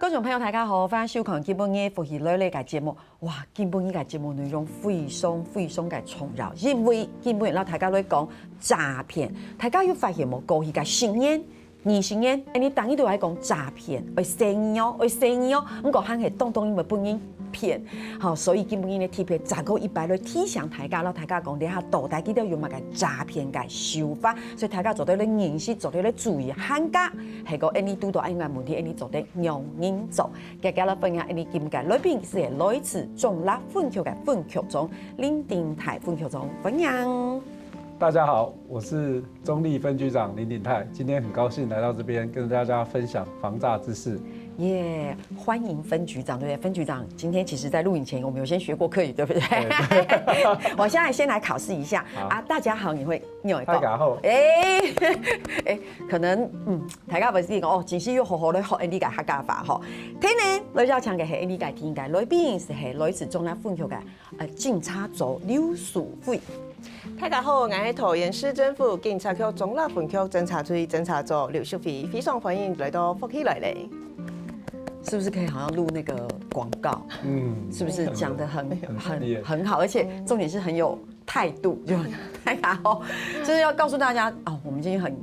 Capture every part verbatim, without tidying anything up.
觀眾朋友，大家好，歡迎收看今晡日福氣來了个節目。哇，今晡日个節目內容非常非常个重要，因為今晡日摎大家來講詐騙。大家有發現無？過去个十年、二十年，恁呢逐日都來講詐騙，愛細義哦，愛細義哦。毋過還係當當因為分人騙，好，所以今晡日呢特別再過一擺來提醒大家，摎大家講，這下到底佢兜有麼个詐騙个手法，所以大家做得來認識，做得來注意，還加係講恁呢堵到恁樣个問題，恁呢做得仰般做。 今日來分享，𫣆俚今个來賓係來自中壢分局个分局長林鼎泰分局長，歡迎。大家好，我是中壢分局长林鼎泰，今天很高兴来到这边跟大家分享防诈知识。耶，欢迎分局长，对不对？分局长，今天其实在录影前，我们有先学过客语，对不对？我现在先来考试一下啊！大家好，你会，你有一个，大家好，哎哎，可能嗯，大家不是讲哦，其实又好好的学你个客家话吼。今天呢，来邀请个系你个听个来宾是系来自中壢分局个 呃，警察组刘淑慧。大家好，我是桃园市政府警察局中壢分局偵查队偵查组刘淑慧，非常欢迎来到福气来了。是不是可以好像录那个广告？嗯，是不是讲的很很很好，而且重点是很有态度，就大家好，就是要告诉大家哦，我们今天很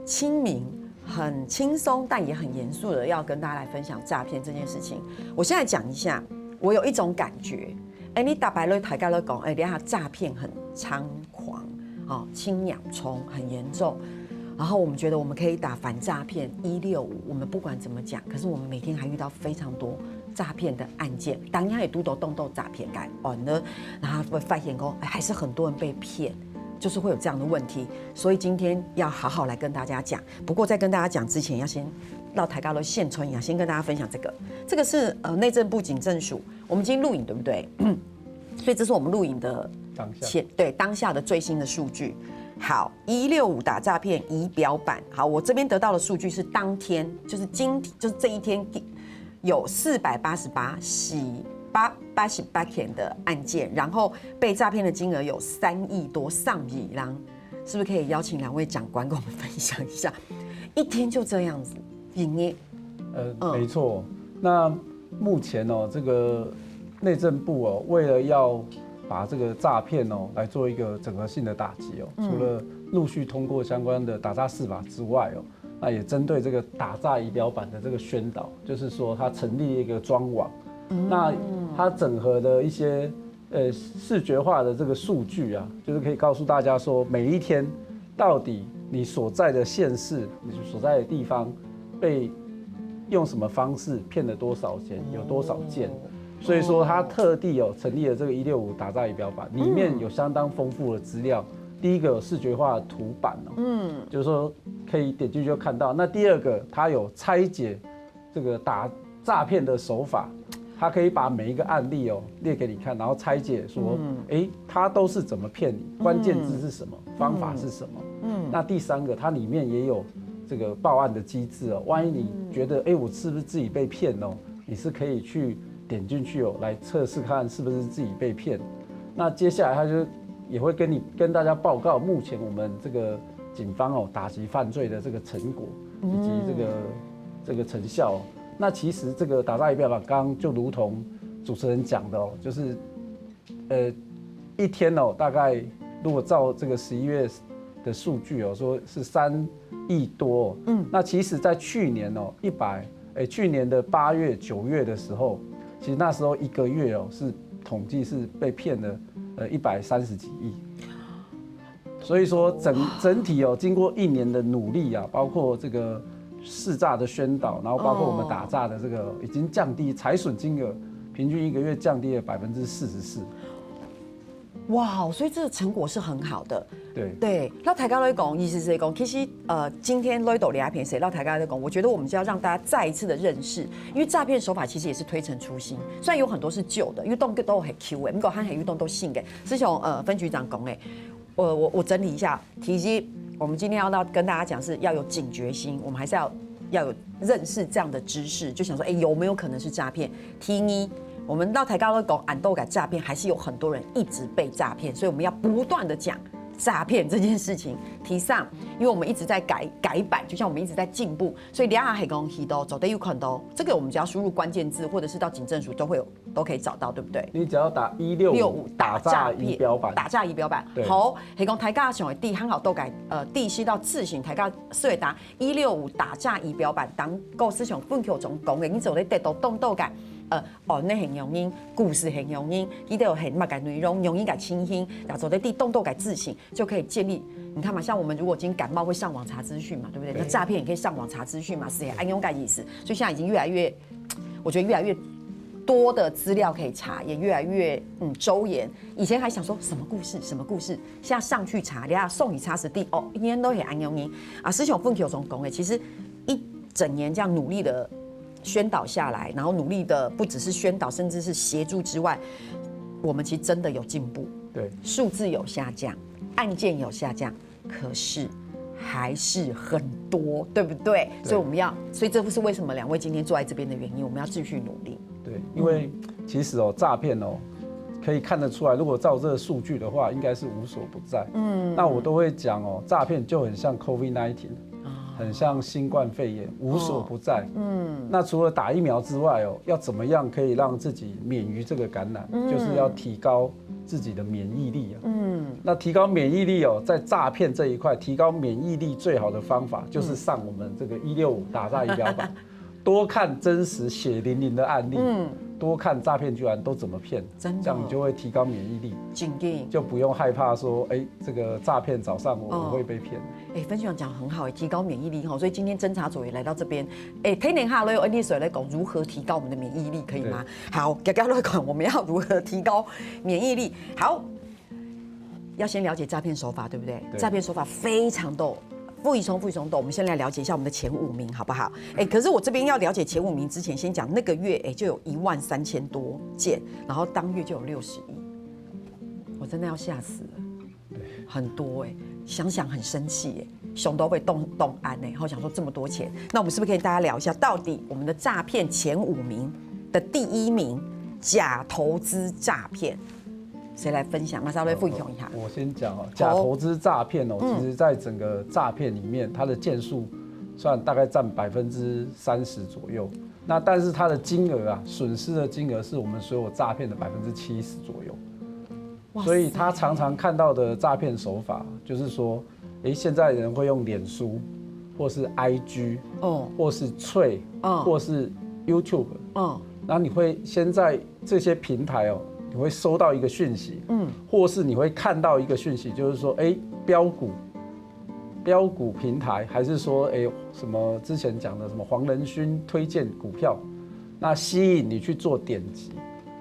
亲民、很轻松，但也很严肃的要跟大家来分享诈骗这件事情。我现在讲一下，我有一种感觉，哎，你逐擺來大家都讲，哎，你看诈骗很猖狂，哦，青鸟冲很严重。然后我们觉得我们可以打反诈骗一六五，我们不管怎么讲，可是我们每天还遇到非常多诈骗的案件，当然也堵到当多诈骗个案呢，然后会发现说，哎，还是很多人被骗，就是会有这样的问题。所以今天要好好来跟大家讲。不过在跟大家讲之前，要先让大家都现穿一下，先跟大家分享这个。这个是呃内政部警政署，我们今天录影对不对？所以这是我们录影的当下前对当下的最新的数据。好，一六五打诈骗仪表板。好，我这边得到的数据是当天，就是今就是这一天有四百八十八起八八十八件的案件，然后被诈骗的金额有三亿多，上亿啦。是不是可以邀请两位长官跟我们分享一下？一天就这样子，营业呃，没错。那目前哦，这个内政部哦，为了要把这个诈骗哦来做一个整合性的打击哦，除了陆续通过相关的打诈四法之外哦，那也针对这个打诈仪表板的这个宣导，就是说它成立一个专网，那它整合的一些呃视觉化的这个数据啊，就是可以告诉大家说每一天到底你所在的县市、你所在的地方被用什么方式骗了多少钱，有多少件。所以说他特地有成立了这个一六五打诈仪表板，里面有相当丰富的资料。第一个有视觉化的图板哦，嗯，就是说可以点进去就看到。那第二个，它有拆解这个打诈骗的手法，它可以把每一个案例哦列给你看，然后拆解说，哎，它都是怎么骗你，关键字是什么，方法是什么。嗯，那第三个，它里面也有这个报案的机制哦。万一你觉得，哎，我是不是自己被骗哦？你是可以去点进去哦，来测试看是不是自己被骗。那接下来他就也会跟你跟大家报告，目前我们这个警方哦打击犯罪的这个成果以及这个这个成效哦。那其实这个打诈仪表板，刚刚就如同主持人讲的哦，就是呃一天哦，大概如果照这个十一月的数据哦，说是三亿多哦。嗯，那其实在去年哦，一百哎，去年的八月、九月的时候，其实那时候一个月哦，是统计是被骗了呃一百三十几亿。所以说整整体哦，经过一年的努力啊，包括这个试诈的宣导，然后包括我们打诈的这个，已经降低财损金额，平均一个月降低了百分之四十四。哇，所以这个成果是很好的。对对，那大家来讲，意思是讲，其实呃，今天来到这片是，那大家来讲，我觉得我们就要让大家再一次的认识，因为诈骗手法其实也是推陈出新，虽然有很多是旧的，因为动都很旧的，不过还很有动都新的。就像呃分局长讲的，我我我整理一下，其实我们今天要到跟大家讲是要有警觉心，我们还是要要有认识这样的知识，就想说，哎，有没有可能是诈骗？第一，我们到台高都讲，俺都改诈骗，还是有很多人一直被诈骗，所以我们要不断的讲诈骗这件事情。第三，因为我们一直在改改版，就像我们一直在进步，所以两岸海公提到走的有很多，这个我们只要输入关键字，或者是到警政署都会有，都可以找到，对不对？你只要打一六五打诈仪表板，打诈仪表板。好，海公台大想的第很好都改，呃，第一到自省台大社会打一六五打诈仪表板，当个思想分享中讲的，你走的得到动到感，呃，哦，那很容易，故事很容易，你都有很么个内容，容易个情形，然后走的地动到个自省，就可以建立。你看嘛，像我们如果今天感冒会上网查资讯嘛，对不对？那诈骗也可以上网查资讯嘛，是也安用个意思。所以现在已经越来越，我觉得越来越多的资料可以查，也越来越嗯周延。以前还想说什么故事什么故事，现在上去查，你要送你查实地哦，一年都很安用你啊。师兄凤球总讲的，其实一整年这样努力的宣导下来，然后努力的不只是宣导，甚至是协助之外，我们其实真的有进步。对，数字有下降，案件有下降，可是还是很多，对不对？所以我们要，所以这不是为什么两位今天坐在这边的原因，我们要继续努力。对，因为其实哦，诈骗哦，可以看得出来，如果照这个数据的话，应该是无所不在。嗯，那我都会讲哦，诈骗就很像COVID nineteen，很像新冠肺炎，无所不在。嗯，那除了打疫苗之外哦，要怎么样可以让自己免于这个感染？就是要提高自己的免疫力啊。嗯，那提高免疫力哦，在诈骗这一块，提高免疫力最好的方法就是上我们这个一六五打诈仪表板。多看真实血淋淋的案例，嗯，多看诈骗集团都怎么骗，真的这样你就会提高免疫力，紧紧。就不用害怕说，哎，这个诈骗找上我，哦我会被骗。哎，分享讲很好，提高免疫力哈，所以今天侦查组也来到这边，哎，天天哈都有恩丽水来讲如何提高我们的免疫力，可以吗？好，刚刚来讲我们要如何提高免疫力。好，要先了解诈骗手法，对不对？对诈骗手法非常多，非常非常多。我们先来了解一下我们的前五名，好不好？哎，可是我这边要了解前五名之前，先讲那个月，哎，就有一万三千多件，然后当月就有六十亿，我真的要吓死了，很多哎、想想很生气哎、想到会动动安哎、好想说这么多钱，那我们是不是可以大家聊一下，到底我们的诈骗前五名的第一名假投资诈骗？谁来分享？马上来分享一下。我先讲哦，假投资诈骗哦，其实在整个诈骗里面，它的件数算大概占百分之三十左右。那但是它的金额啊，损失的金额是我们所有诈骗的百分之七十左右。哇所以他常常看到的诈骗手法，就是说，诶，现在人会用脸书，或是IG，哦或是脆，哦或是YouTube，哦，然后你会先在这些平台哦，你会收到一个讯息，嗯，或是你会看到一个讯息，就是说，诶，标股，标股平台，还是说，诶，什么之前讲的什么黄仁勋推荐股票，那吸引你去做点击。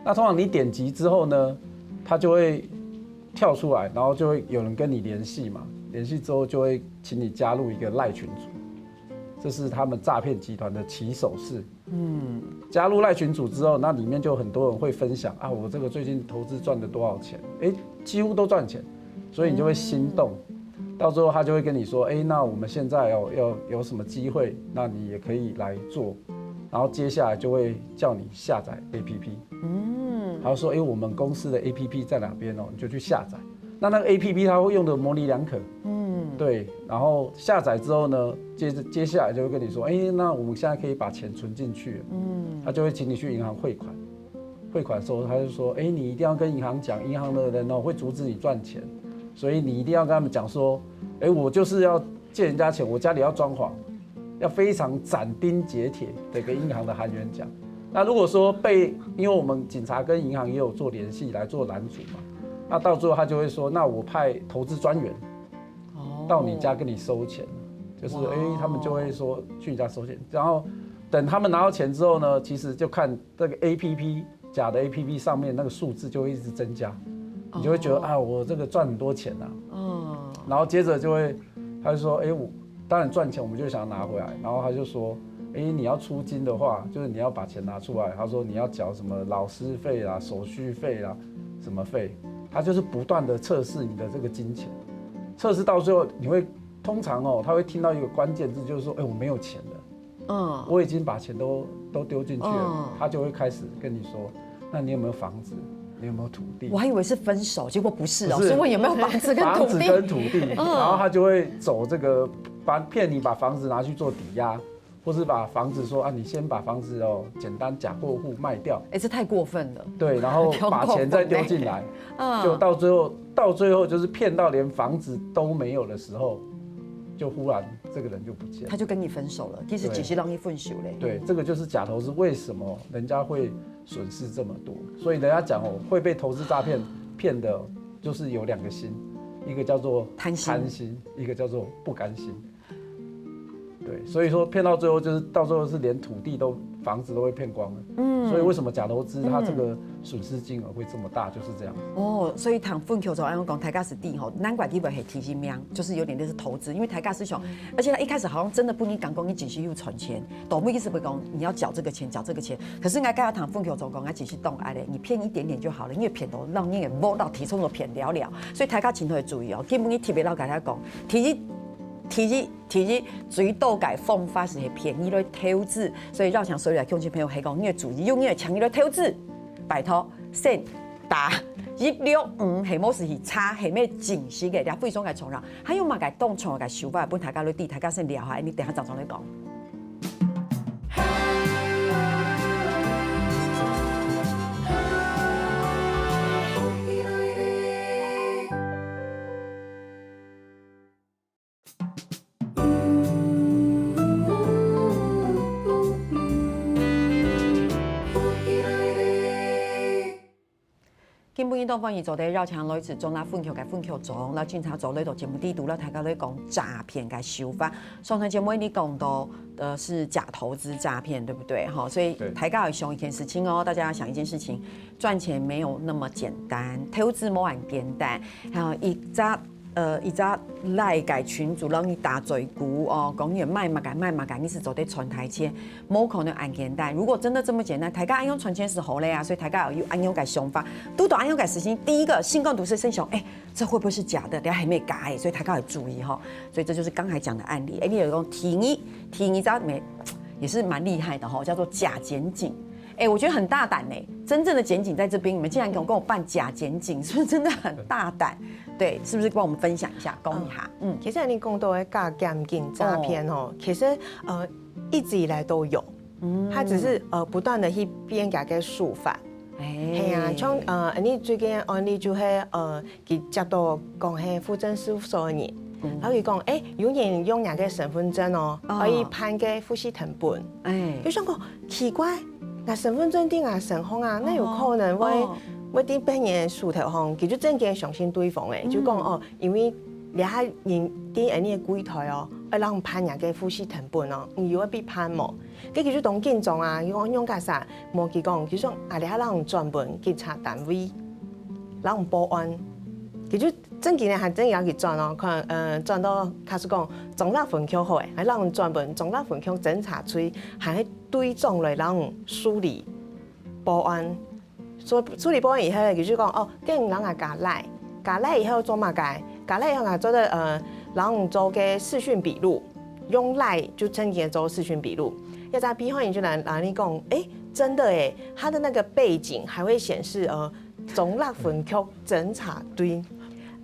那通常你点击之后呢，它就会跳出来，然后就会有人跟你联系嘛，联系之后就会请你加入一个LINE群组，这是他们诈骗集团的起手式。嗯，加入LINE群组之后，那里面就很多人会分享啊，我这个最近投资赚了多少钱，诶，几乎都赚钱，所以你就会心动。到最后他就会跟你说，诶，那我们现在哦要有什么机会，那你也可以来做，然后接下来就会叫你下载APP。嗯，他说，诶，我们公司的APP在哪边哦，你就去下载。那那个APP它会用的模棱两可，嗯，对，然后下载之后呢，接着接下来就会跟你说，哎，那我们现在可以把钱存进去了，嗯，他就会请你去银行汇款，汇款的时候他就说，哎，你一定要跟银行讲，银行的人哦会阻止你赚钱，所以你一定要跟他们讲说，哎，我就是要借人家钱，我家里要装潢，要非常斩钉截铁的跟银行的行员讲。那如果说被，因为我们警察跟银行也有做联系来做拦阻嘛，那到最后他就会说，那我派投资专员到你家跟你收钱，就是哎、他们就会说去你家收钱，然后等他们拿到钱之后呢，其实就看这个APP 假的APP 上面那个数字就会一直增加，你就会觉得啊，我这个赚很多钱啊，嗯，然后接着就会，他就说，哎，我当然赚钱，我们就想要拿回来。然后他就说，哎，你要出金的话，就是你要把钱拿出来。他说你要缴什么老师费啦、手续费啦、什么费，他就是不断的测试你的这个金钱，测试到最后，你会通常哦，他会听到一个关键字，就是说，哎，我没有钱了。嗯，我已经把钱都都丢进去了，嗯他就会开始跟你说，那你有没有房子？你有没有土地？我还以为是分手，结果不是哦，不是，是问有没有房子跟土地。房子跟土地，嗯。然后他就会走这个，把，骗你把房子拿去做抵押，或是把房子说啊，你先把房子哦，简单假过户卖掉。哎，这太过分了。对，然后把钱再丢进来，嗯。就到最后，到最后就是骗到连房子都没有的时候，就忽然这个人就不见了。他就跟你分手了，其实只是让你分手嘞。对，这个就是假投资，为什么人家会损失这么多？所以人家讲哦，会被投资诈骗骗的，就是有两个心，一个叫做贪心，贪心，一个叫做不甘心。对，所以说骗到最后，就是到最后是连土地都、房子都会骗光了。嗯，所以为什么假投资它这个损失金额会这么大，就是这样。哦，所以谈分局长安讲，大家是第吼，难怪你会系第一名，就是有点类似投资，因为大家是想，而且他一开始好像真的不一定讲讲你只是有存钱，懂不意思？不讲你要缴这个钱，缴这个钱，可是应该跟他谈分局长讲，他只是动爱的，你骗一点点就好了，因为骗到让你也摸到体重都骗了了，所以大家请特别注意哦，根本你特别要跟他讲，第一，第一。 第一，最多个方法是便宜来投资，所以要想所有的乡亲朋友，还讲你的主意，用你的钱来投资，拜托，先打一六五，还莫是去查，还没进息个，了非常个重要。还有嘛个当重要个手法，分大家来知，大家先聊下，你等下早上来讲。 今晡日當歡迎做得邀請來自中立分局个分局長，摎警察做來到節目裡肚，摎大家來講詐騙个手法。上段節目你講到，呃，是假投資詐騙，對不對？哈，所以大家要想一件事情哦，大家要想一件事情，賺錢沒有那麼簡單，投資無恁簡單。還有一隻 呃，一隻LINE个群組，摎你打嘴鼓哦，講你賣麼个賣麼个，你是做得賺大錢，無可能恁簡單。如果真的這麼簡單，大家恁樣賺錢是好个啊，所以大家有恁樣个想法。拄到恁樣个事情，第一個心肝肚係先想，哎，這會不會是假的？等下還沒假的，所以大家要注意哈。所以這就是剛才講的案例。哎，你有講第二，第二隻沒，也是蠻厲害的哈，叫做假檢警。哎，我覺得很大膽呢，真正的檢警在這邊，你們竟然給我，跟我辦假檢警，是不是真的很大膽？ 對，是不是幫我們分享一下，講一下？嗯，其實你講到个假檢警詐騙吼，其實呃一直以來都有，嗯，它只是呃不斷的去變改个手法。哎，係啊，像呃，你最近个案例就係呃，佢接到講係戶政事務所个人，然後佢講，哎，有人用若个身份證哦，可以辦个戶籍謄本，哎，就想講奇怪， 𠊎身份證在𠊎身項啊，哪有可能會，會在別人手頭項？佢就真个相信對方誒，就講哦，因為這下人在𠊎个櫃台哦，愛摎辦若个戶籍謄本哦，你有愛被辦無？該佢就當緊張啊，佢講仰結煞，無佢講，佢講啊，這下摎轉分警察單位，摎報案，佢就 正經个還真有去轉哦，可能呃轉到，假使講中壢分局好誒，還摎轉分中壢分局偵查隊，還係隊長來摎處理報案。所以處理報案以後，佢就講哦，該你摎𠊎加LINE，加LINE以後做麼个？加LINE以後𠊎做得呃，摎做个視訊筆錄，用LINE就正經做視訊筆錄。這隻被害人就來來你講，誒，真的誒，他的那個背景還會顯示呃， 中壢分局偵查隊。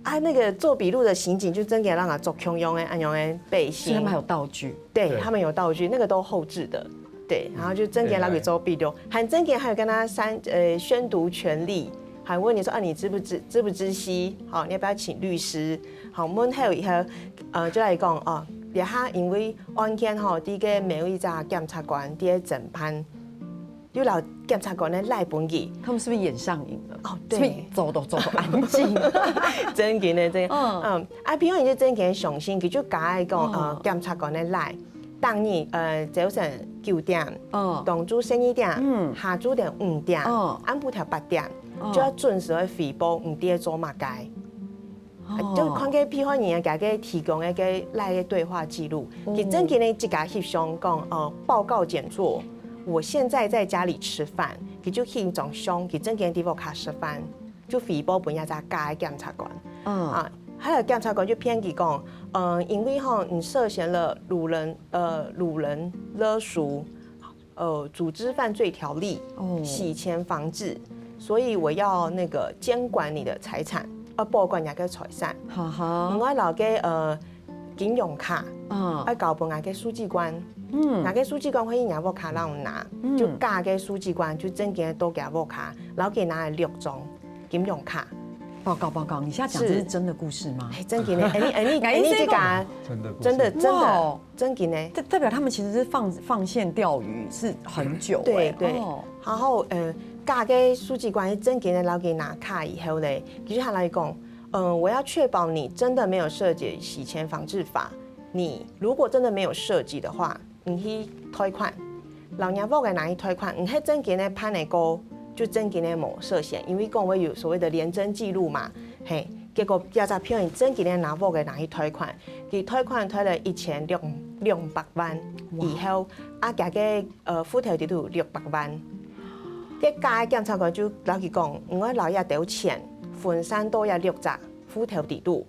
啊，那個做筆錄的刑警就正經摎佢著共樣个恁樣个背心。所以他們還有道具。對，對。他們有道具，那個都後製的。對，然後就正經摎佢做筆錄，還正經還有跟他宣呃宣讀權利，還問你說啊，你知不知知不知悉？好，你要不要請律師？好，問候以後，呃，就來講哦，這下因為案件吼，第一個沒有一隻檢察官在偵辦， 又摎檢察官个LINE分佢。他們是不是演上癮了？哦，對。是不是走都走都安靜？正經个，正經。嗯。嗯，啊，比如你就正經相信，佢就加一個呃檢察官个LINE，當日呃朝晨九點，嗯，當晝十二點，嗯，下晝點五點，嗯，暗晡頭八點，嗯，就要準時去回報你在做麼个。 就看該被害人个該个提供个該LINE个對話記錄，佢正經个自家翕相講，呃，報告檢座，我現在在家裡吃飯，佢就翕一張相，佢正經在屋下食飯，就回報分這隻假个檢察官。嗯。啊，還有檢察官就騙佢講，呃，因為吼，你涉嫌了擄人，呃，擄人勒贖， 呃，組織犯罪條例，哦，洗錢防治，所以我要那个监管你的财产，要保管你个财产。哈哈，我老个呃金融卡，嗯要交分我个书记官，嗯我个书记官会拿我卡让我拿，嗯就假个书记官就真个多给我卡，然后给拿了六张金融卡。报告报告，你现在讲这是真的故事吗？哎，真个呢，哎你哎你哎你这个哎这个啊真的故事真的真的哇哦真个呢。代代表他们其实是放放线钓鱼是很久哎、对对哦，然后呃，假个书记官真个呢，然后给拿卡以后嘞，其实他来讲，嗯，我要确保你真的没有涉及洗钱防治法。你如果真的没有涉及的话，你去退款，老娘屋个拿去退款，你还真个呢判个高，就真个呢无涉嫌，因为讲我有所谓的联征记录嘛，嘿，结果这只骗人真个呢拿屋个拿去退款，佢退款退了一千六六百万以后，啊，加个呃户头底肚六百万。个假个检察官就老佢讲，我老爷兜钱分散到也六只户头底肚，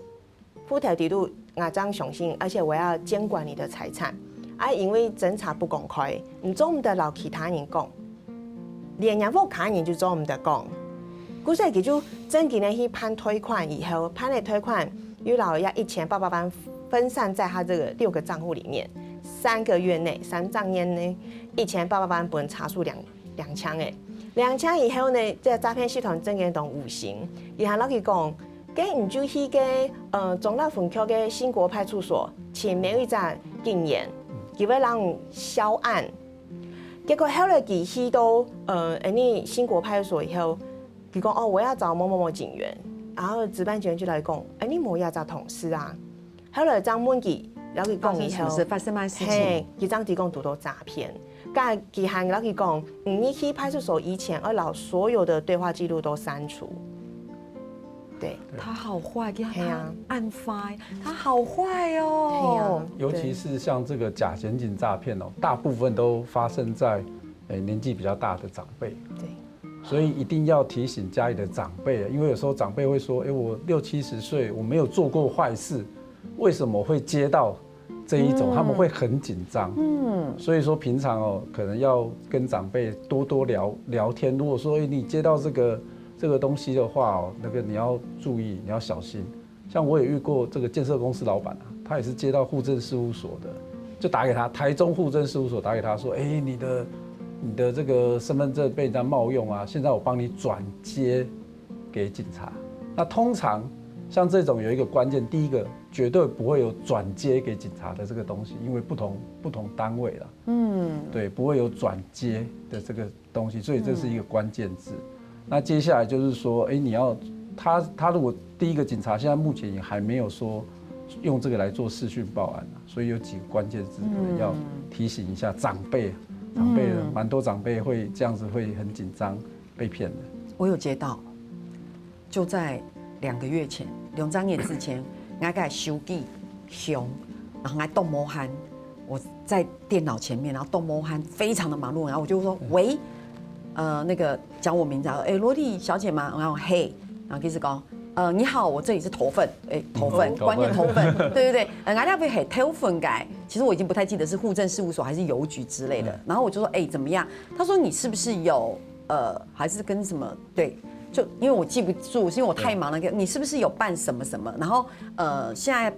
户头底肚我正相信，而且我要监管你的财产。啊，因为侦查不公开，你做毋得老其他人讲，连人屋下人就做毋得讲。故所佢就真个呢去判退款以后，判了退款，又老爷一千八百万分散在他这个六个账户里面，三个月内，三账面呢，一千八百万分查出两两千个，两千以后呢，这诈骗系统真个当无形，伊还老佢讲，该你就去个呃中立分局个新国派出所，请某一只警员，佢会让你销案。结果后来佢去到呃，哎，你新国派出所以后，佢讲哦，我要找某某某警员，然后值班警员就来讲，哎，你没有找同事啊。后来张问佢，然后佢讲以后发生什么事？发生什么事情？嘿，佢张提供堵到诈骗。该佢还老佢讲，嗯，你去派出所以前，要老所有的对话记录都删除。对，他好坏，给他嘿啊暗发，他好坏嘿哦啊。尤其是像这个假刑警诈骗哦，大部分都发生在诶年纪比较大的长辈，对，所以一定要提醒家里的长辈，因为有时候长辈会说：“哎，我六七十岁，我没有做过坏事，为什么会接到这一种？”他们会很紧张。嗯，所以说平常哦，可能要跟长辈多多聊聊天。如果说，哎，你接到这个这个东西的话哦，那个你要注意，你要小心。像我也遇过这个建设公司老板啊，他也是接到户政事务所的，就打给他，台中户政事务所打给他说：“哎，你的你的这个身份证被人家冒用啊，现在我帮你转接给警察。”那通常像这种有一个关键，第一个绝对不会有转接给警察的这个东西，因为不同不同单位啦，嗯，对，不会有转接的这个东西，所以这是一个关键字。那接下来就是说，哎，你要他他如果第一个警察现在目前也还没有说用这个来做视讯报案啊，所以有几个关键字可能要提醒一下长辈，长辈蛮多长辈会这样子会很紧张被骗的。我有接到，就在两个月前，两三年之前，我个手机响，然后我当无閒，我在电脑前面，然后当无閒，非常的忙碌，然后我就说喂，呃，那个叫我名字，哎，罗莉小姐吗？然后嘿，然后开始讲，呃，你好，我这里是头份，哎，头份，嗯头份关键头份，对对对，呃，俺那边很头份改，其实我已经不太记得是户政事务所还是邮局之类的，然后我就说，哎，怎么样？他说你是不是有呃，还是跟什么？对，就因为我记不住，是因为我太忙了。你是不是有办什么什么？然后呃，现在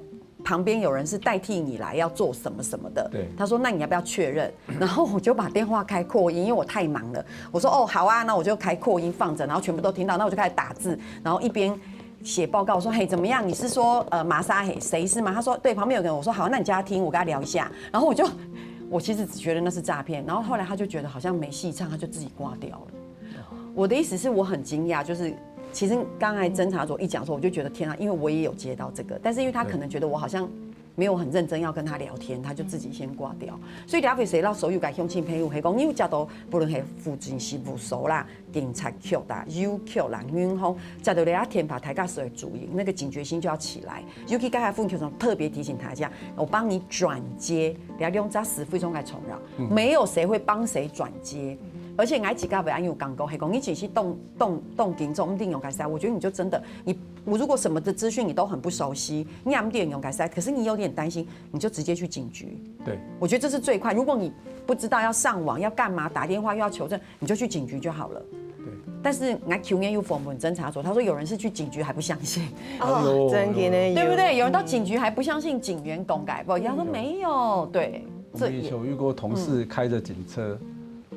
旁边有人是代替你来要做什么什么的。对他说那你要不要确认？然后我就把电话开扩音，因为我太忙了。我说哦好啊，那我就开扩音放着，然后全部都听到，那我就开始打字，然后一边写报告，我说嘿怎么样？你是说呃玛莎嘿谁是吗？他说对，旁边有个人。我说好，那你叫他听，我跟他聊一下。然后我就我其实只觉得那是诈骗，然后后来他就觉得好像没戏唱，他就自己挂掉了。我的意思是我很惊讶，就是其实刚才侦查组一讲说，我就觉得天啊，因为我也有接到这个，但是因为他可能觉得我好像没有很认真要跟他聊天，他就自己先挂掉。所以了解谁到所有个乡亲朋友，系讲你有接到，不论系户政事务所啦、警察局啦、邮局啦、银行，接到你啊电话，大家所有注意，那个警觉心就要起来。尤其刚才凤球总特别提醒大家，我帮你转接，你要用这词非常个重要，没有谁会帮谁转接。而且我自家袂安有讲过，系讲你只是动动动警总定用开始，我觉得你就真的，你我如果什么的资讯你都很不熟悉，你也不用开始，可是你有点担心，你就直接去警局。对，我觉得这是最快。如果你不知道要上网要干嘛，打电话又要求证，你就去警局就好了。对，但是𠊎舊年有訪問偵查所，他說有人是去警局還不相信，哦，真的呢，對不對？有人到警局還不相信警員講个，不，他說沒有，對，我们以前有遇过同事开着警车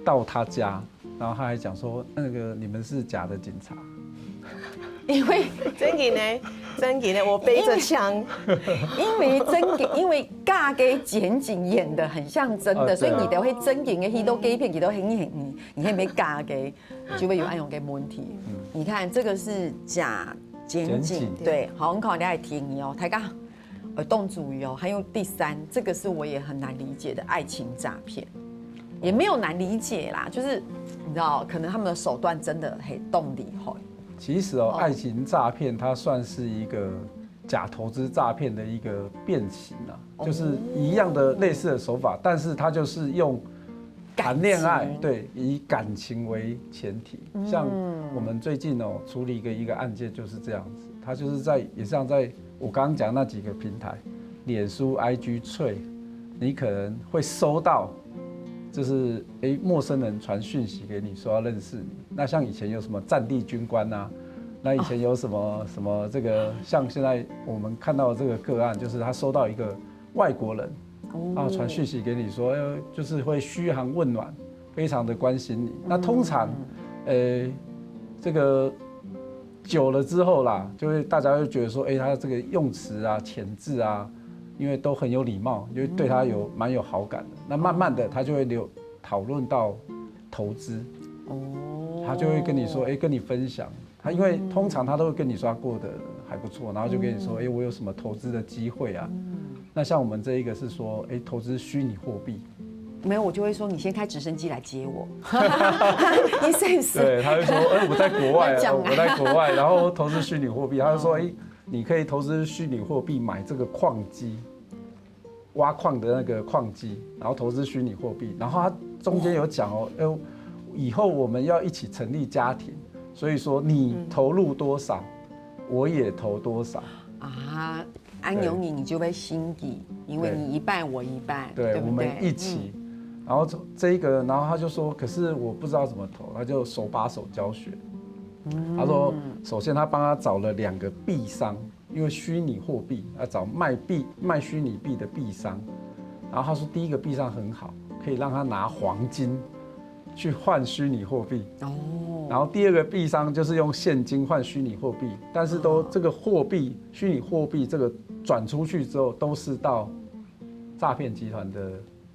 到他家，然后他还讲说，那个你们是假的警察。因为真的呢，真的呢，我背着枪，因为真的，因为假个檢警演得很像真的，所以你都會真的个，佢都假片，佢都很很你你還沒假个，就會有恁樣个問題。你看這個是假檢警，對，好，你看你還聽哦，大家呃動主哦，還有第三，這個是我也很難理解的愛情詐騙，也沒有難理解啦，就是你知道，可能他們的手段真的很動厲害。其实哦，爱情诈骗它算是一个假投资诈骗的一个变形啊，就是一样的类似的手法，但是它就是用谈恋爱，对，以感情为前提。像我们最近哦处理一个一个案件就是这样子，他就是在也像在我刚刚讲那几个平台，脸书、I G、Threads，你可能会收到，就是诶陌生人传讯息给你说要认识你。那像以前有什么战地军官啊，那以前有什么什么这个，像现在我们看到这个个案，就是他收到一个外国人啊传讯息给你说，呃，就是会嘘寒问暖，非常的关心你。那通常，呃，这个久了之后啦，就会大家会觉得说，哎，他这个用词啊、遣字啊，因为都很有礼貌，就对他有蛮有好感的。那慢慢的，他就会留讨论到投资，哦，他就会跟你说，哎，跟你分享。他因为通常他都会跟你说他过得还不错，然后就跟你说，哎，我有什么投资的机会啊？那像我们这一个是说，哎，投资虚拟货币，没有，我就会说你先开直升机来接我。你 sense？对，他会说，哎，我在国外，讲啊我在国外，然后投资虚拟货币，他就说，哎，你可以投资虚拟货币买这个矿机，挖矿的那个矿机，然后投资虚拟货币，然后他中间有讲哦，哎，以后我们要一起成立家庭，所以说你投入多少，我也投多少。啊，按由你，你就会心急，因为对你一半我一半，对，对不对？我们一起。然后这这一个，然后他就说，可是我不知道怎么投，他就手把手教学。他说，首先他帮他找了两个币商，因为虚拟货币要找卖币卖虚拟币的币商，然后他说第一个币商很好，可以让他拿黄金去换虚拟货币。哦，然后第二个币商就是用现金换虚拟货币，但是都这个货币虚拟货币这个转出去之后，都是到诈骗集团的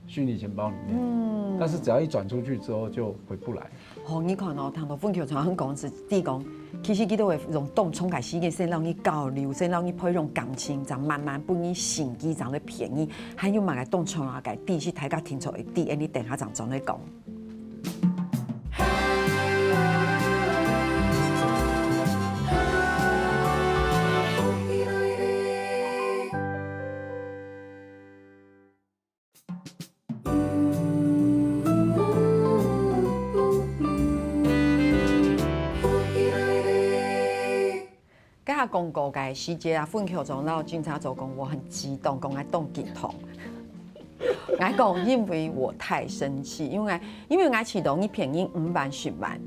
虚拟钱包里面。嗯，但是只要一转出去之后就回不来。哦，你看哦，听到凤球常常讲是地讲，其实佢都会用当冲个时间先让你交流，先让你培养感情，再慢慢分你心机，再来骗你，还有嘛个当冲啊个知识，大家听出一点，你等下再转来讲。 該下廣告个時節啊，鳳球總摎警察總講，我很激動，講愛當激動。𠊎講，因為我太生氣，因為因為𠊎試著你騙人五萬、十萬，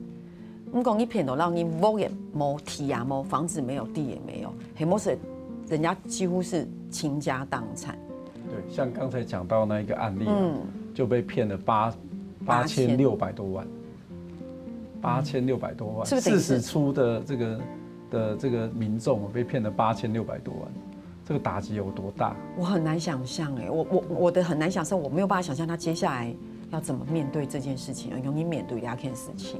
毋過你騙到讓你屋也無、地也無、房子沒有、地也沒有，係無事，人家幾乎是傾家蕩產。對，像剛才講到那一個案例啊，就被騙了八八千六百多萬，八千六百多萬，是不是等於是四十出的這個的這個民眾被騙了八千六百多萬，這個打擊有多大？我很難想象哎，我我我的很難想象，我沒有辦法想象他接下來要怎麼面對這件事情，要怎麼面對這件事情。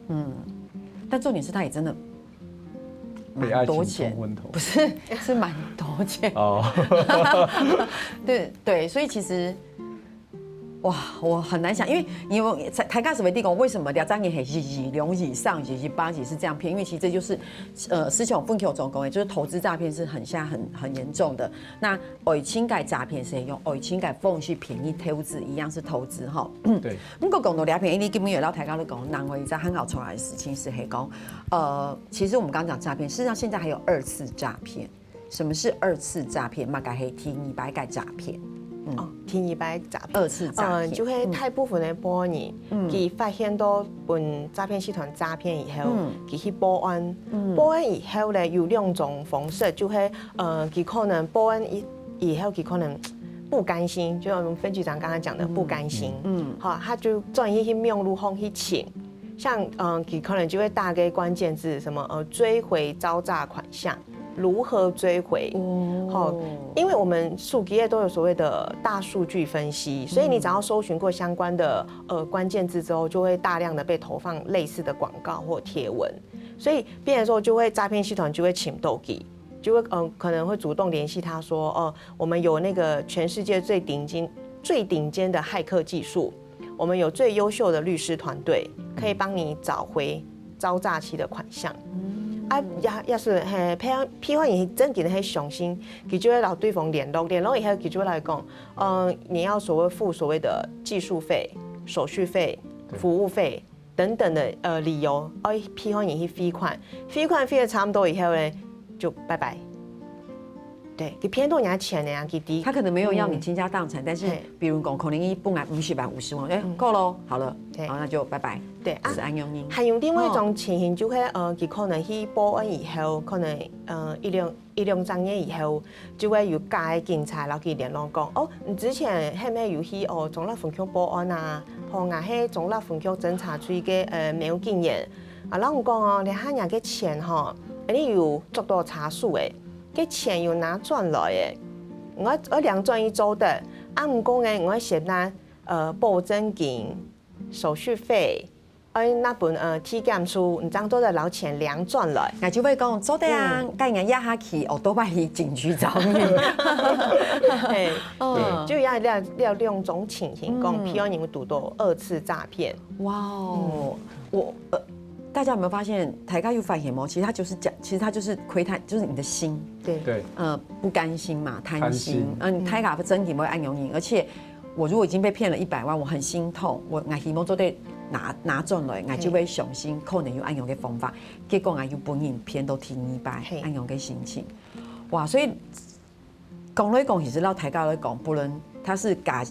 嗯，但重點是他也真的被愛情蠻多錢，沖昏頭不是，是蠻多錢。哦，對對，所以其實，哇，我很難想，因為因為大家是會講，為什麼兩三年係一億、兩億、三億、一百億是這樣騙？因為其實這就是，呃，思想分享中公，也就是投資詐騙是很現在很很嚴重的。那愛情个詐騙是用愛情个方式騙你投資，一樣是投資哈。對，不過講到這片，你今日有摎大家都講，另外一隻很好笑的事情是，係講，呃，其實我們剛剛講詐騙，事實上現在還有二次詐騙。什麼是二次詐騙？嘛，該係第二擺个詐騙。哦，第二擺詐騙，二次詐騙，嗯，就係大部分个報案人，佢發現到分詐騙集團詐騙以後，佢去報案，報案以後呢，有兩種方式，就係呃，佢可能報案以以後，佢可能不甘心，就像分局長剛剛講的不甘心，嗯，好，他就轉去去網路上去尋，像嗯，佢可能就會打个關鍵字什麼呃追回遭詐款項。 如何追回？哦，因為我們手機也都有所謂的大數據分析，所以你只要搜尋過相關的呃關鍵字之後，就會大量的被投放類似的廣告或貼文，所以變成說就會詐騙集團就會尋到佢，就會嗯、呃、可能會主動聯繫他說，哦、呃，我們有那個全世界最頂尖最頂尖的駭客技術，我們有最優秀的律師團隊，可以幫你找回遭詐欺的款項。啊，也也是嘿，譬譬如你真正係相信，佢就會摎對方聯絡，聯絡以後佢就會來講，嗯，你要所謂付所謂的技術費、手續費、服務費等等的呃理由，哦，譬如你去匯款，匯款匯了差不多以後呢，就拜拜。對，佢騙到人家錢的啊，佢第他可能沒有要你傾家蕩產，但是比如講，可能一本來五十萬、五十萬，哎，夠了，好了，好，那就拜拜。對啊，是安永英。還有另外一種情形，就會呃，佢可能去報案以後，可能呃一兩一兩三年以後，就會有假个警察，然後去聯絡講，哦，你之前係毋係有去哦中壢分局報案啊？吼，𠊎係中壢分局偵查隊个呃苗警員。啊，摎你講哦，這下若个錢吼，你有捉到賊手誒， 个錢有拿轉來誒，𠊎𠊎領轉去做得，啊毋過呢，𠊎先拿呃保證金、手續費，愛拿分呃體檢處，你正做得摎錢領轉來。那就會講做得啊，該人壓下去，哦，都拜去警局找你。嘿，哦就要要要兩種情形，講譬如你有堵到二次詐騙，哇哦，我呃，大家有沒有發现，大家有發现吗？其实他就是讲，其实他就是窥探，就是你的心，对对，呃，不甘心嘛，贪心，贪心嗯，大家真的会安永影，而且我如果已经被骗了一百万，我很心痛，我我希望做得拿拿转来，我就会相信可能有安永的方法，结果啊又分人骗到第二擺嘿，安永的心情，哇，所以讲来讲去是老大家来讲，不论他是假，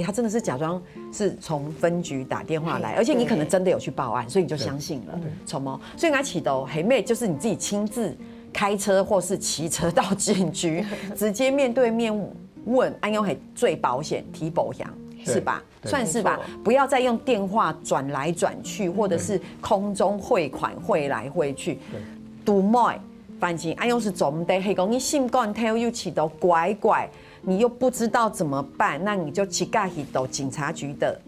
他真的是假装是从分局打电话来，而且你可能真的有去报案，所以你就相信了，什么？所以他起头黑妹就是你自己亲自开车或是骑车到警局，直接面对面问，安永黑最保险，提保险是吧？对算是吧，不要再用电话转来转去，或者是空中汇款汇来汇去，都卖。反正安永是总得，黑讲你心肝头又起到怪怪，你又不知道怎么办，那你就自家去到警察局的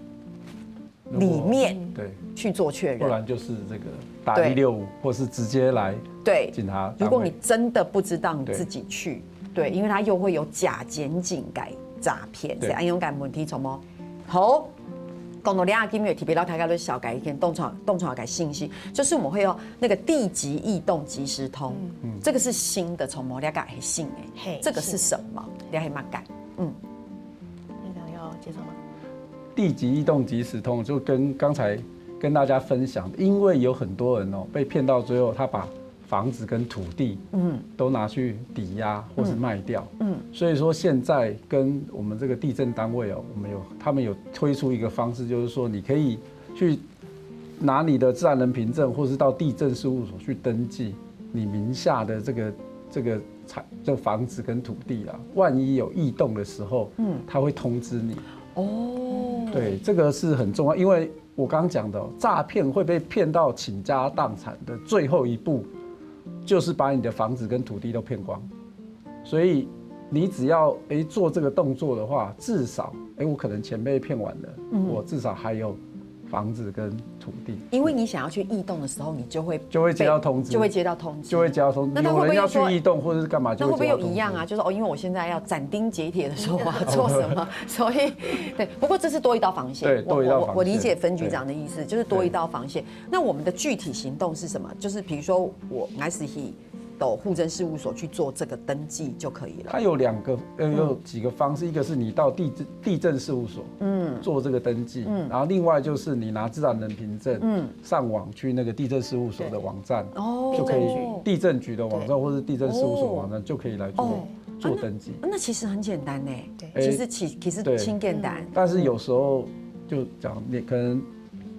里面对，去做确认。不然就是这个打一六五，或是直接来对，警察单位。如果你真的不知道，你自己去，对，因为他又会有假检警改诈骗，所以安永感问题怎么好？讲到两个金月特别老大家都小改一天，动创动创改信息，就是我们会有那个地籍异动即时通，这个是新的，从摩利亚改新的，嘿这个是什么？你还蛮改，嗯，院长要介绍吗？地籍异动即时通，就跟刚才跟大家分享的，因为有很多人哦被骗到最后，他把房子跟土地，嗯，都拿去抵押或是卖掉，嗯，所以说现在跟我们这个地政单位哦，我们有他们有推出一个方式，就是说你可以去拿你的自然人凭证，或是到地政事务所去登记你名下的这个这个产这个房子跟土地啊，万一有异动的时候，嗯，他会通知你。哦，对，这个是很重要，因为我刚刚讲的哦，诈骗会被骗到倾家荡产的最后一步，就是把你的房子跟土地都骗光。所以你只要诶做这个动作的话，至少诶我可能钱被骗完了，我至少还有房子跟土地，因为你想要去异动的时候，你就会就会接到通知，就会接到通知，就会接到通知，那他会不会又说有人要去异动或者是干嘛，就那会不会有接到通知一样啊？就是哦，因为我现在要斩钉截铁的说我要做什么，所以对。不过这是多一道防线，对，多一道防线。我我理解分局长的意思，就是多一道防线。那我们的具体行动是什么？就是比如说我 S H 到户政事务所去做这个登记就可以了。它有两个呃有几个方式，一个是你到地地政事务所，嗯，做这个登记，嗯，然后另外就是你拿自然人凭证，嗯，上网去那个地政事务所的网站，哦就可以地政局的网站或是地政事务所网站就可以来做。哦做登记。那其实很简单呢。对哎其实其其实对挺简单。但是有时候就讲，你可能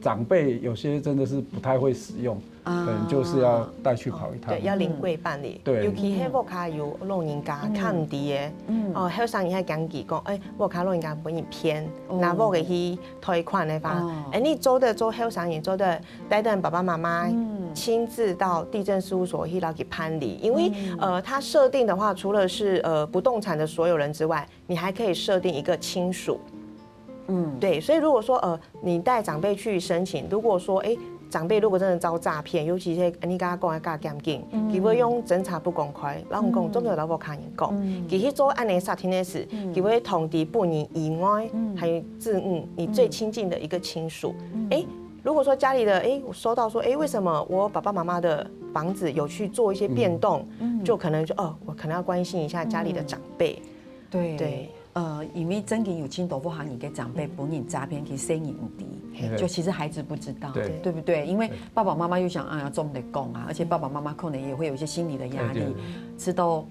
长辈有些真的是不太会使用，啊可能就是要带去跑一趟。对，要临柜办理。对尤其係屋下有老人家看毋知个，嗯哦，後生人還驚佢講，哎，屋下老人家分人騙，哦拿屋个去貸款个話哦，哎，你做得做後生人，做得帶等爸爸媽媽嗯親自到地政事務所去摎佢辦理，因為呃，它設定的話，除了是呃不動產的所有人之外，你還可以設定一個親屬。嗯，对，所以如果说呃，你带长辈去申请，如果说哎，长辈如果真的遭诈骗，尤其是你刚刚讲的假监禁，佢会用侦查不公开，然后讲真的老婆看人讲，其实做安尼杀听的事，佢会通知本人以外，还有子女，你最亲近的一个亲属。哎，如果说家里的哎，我收到说哎，为什么我爸爸妈妈的房子有去做一些变动，就可能就哦，我可能要关心一下家里的长辈。对对。呃，因为真个有真多不好你给长辈本人诈骗，其实生意唔低，对就其实孩子不知道，对对不对？因为爸爸妈妈又想，哎呀，做不得讲啊，而且爸爸妈妈可能也会有一些心理的压力对对，知道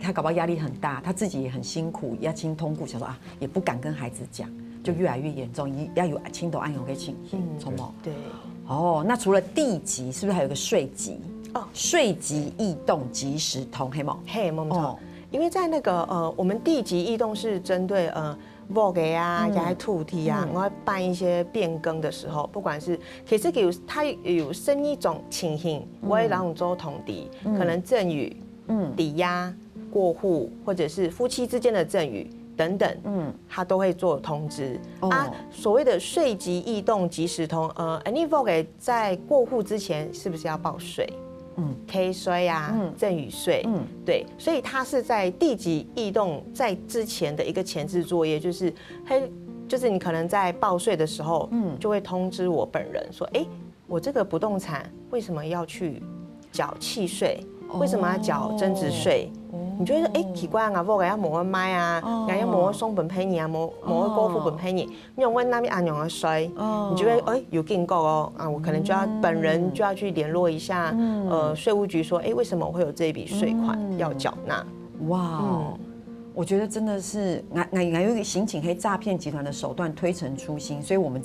他搞不好压力很大，他自己也很辛苦，要清痛苦，想说啊，也不敢跟孩子讲，就越来越严重，也要有亲头暗涌的情形，嗯什么？对，哦，那除了地籍，是不是还有个税籍？哦税籍异动即时通，黑吗？嘿，没错。哦因为在那个呃，我们地籍异动是针对呃。屋个啊，也係土地啊，我要办一些变更的时候，不管是其实有它有生一种情形，我也让你做通知，可能赠与、嗯抵押、过户，或者是夫妻之间的赠与等等，嗯，他都会做通知。哦啊，所谓的税籍异动即时通，呃，你屋个在过户之前是不是要报税？嗯，K 税啊，嗯赠与税，嗯对，所以它是在地籍异动在之前的一个前置作业，就是嘿，就是你可能在报税的时候，嗯嗯，就会通知我本人说，哎，我这个不动产为什么要去缴契税？为什么要缴增值税？哦你就会说，哎，奇怪啊，我要没有卖啊，哦然后没有送本赔你啊，没没有过户本赔你，你有问那边安永的税，哦你就会哎有警告哦啊，我可能就要本人就要去联络一下，嗯呃，税务局说，哎，为什么我会有这笔税款嗯要缴纳？哇哦嗯，我觉得真的是，俺俺俺有一个刑警黑诈骗集团的手段推陈出新，所以我们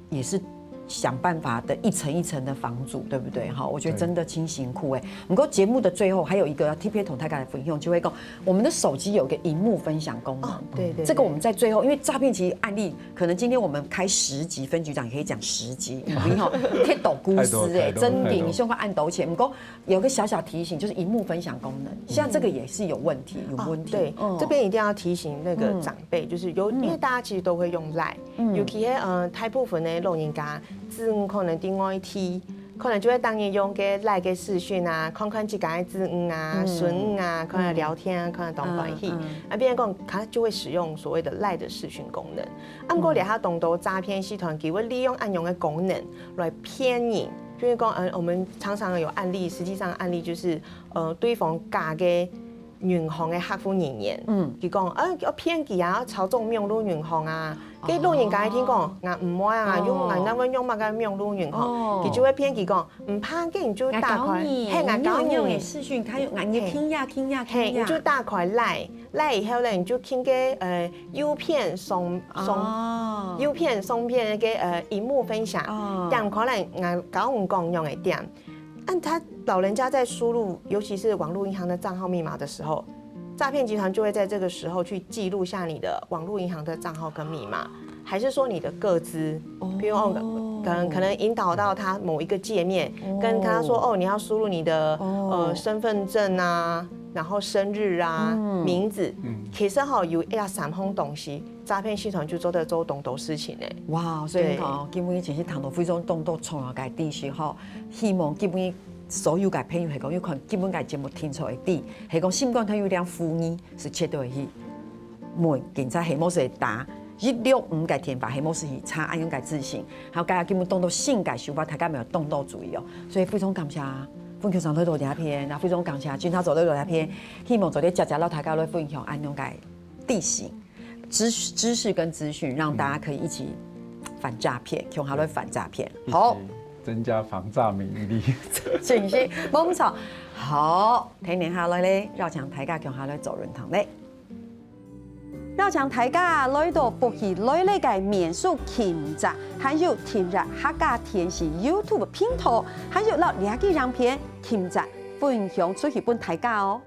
也是想办法的一层一层的防堵，对不对？哈，我觉得真的挺辛苦哎。不过节目的最后还有一个要特别同大家来分享，就会讲我们的手机有个荧幕分享功能。哦，对对，这个我们在最后，因为诈骗其实案例，可能今天我们开十集，分局长也可以讲十集，因为哈，可以抖故事哎，太多太多真顶，太多你先按抖钱，不过有个小小提醒，就是荧幕分享功能，现在这个也是有问题，有问题。对，嗯这边一定要提醒那个嗯长辈，就是有，因为大家其实都会用 Line，嗯尤其呃，大部分的老人家，子女可能在外地，可能就会当然用个 Line 个视讯啊，看看自家的子女啊、嗯孙女啊，看看聊天啊，看看东看西嗯嗯，啊，变成讲他就会使用所谓的 Line 的视讯功能。啊，不过咧，他当多诈骗集团，佢会利用恁样的功能来骗人，比如讲，嗯，我们常常有案例，实际上案例就是，呃，对方假个银行的客服人员，嗯嗯，佢讲，啊，我骗佢啊，操纵网络银行啊，个老人家一听讲，啊，毋会啊，哦用啊，那个用那个网络银行，哦佢就会骗佢讲，毋怕，个你就打开，你嘿，俺教你用用也。视讯，他用俺也听呀听呀嘿，听呀，你就打开 Line，Line 以后呢，你就听个呃，右片上上哦右片上片那个呃，荧幕分享，哦点开来，俺教你讲用的点。但他老人家在输入，尤其是网络银行的账号密码的时候，诈骗集团就会在这个时候去记录下你的网络银行的账号跟密码，还是说你的个资，哦比如哦，可能可能引导到他某一个界面，跟他说哦，你要输入你的哦呃身份证啊，然后生日啊、嗯名字，其实哈有一三样东西，诈骗集团就做得做当多事情呢。哇，所以你对看哦，今晡日真是談到非常多多重要个知識吼，希望今晡日所有个朋友係講，有看今晡日个節目聽出个知，係講心肝頭有點狐疑，是絕對去問警察，係無係打一六五个電話，係無係去查恁樣个資訊，還有今晡日當多新个手法，大家有當多注意哦。所以非常感謝分局長來到這片，啊，非常感謝警察組來到這片，希望做得接接落大家來分享恁樣个知識。知識知識跟資訊，讓大家可以一起反詐騙，共下來反詐騙。好，增加防詐免疫力。真是，無毋著。好，聽等下來咧，邀請大家共下來做運動咧。邀請大家來到福氣來了个面書撳讚，還有訂閱客家電視YouTube頻道，還有摎這支影片撳讚分享出去分大家哦。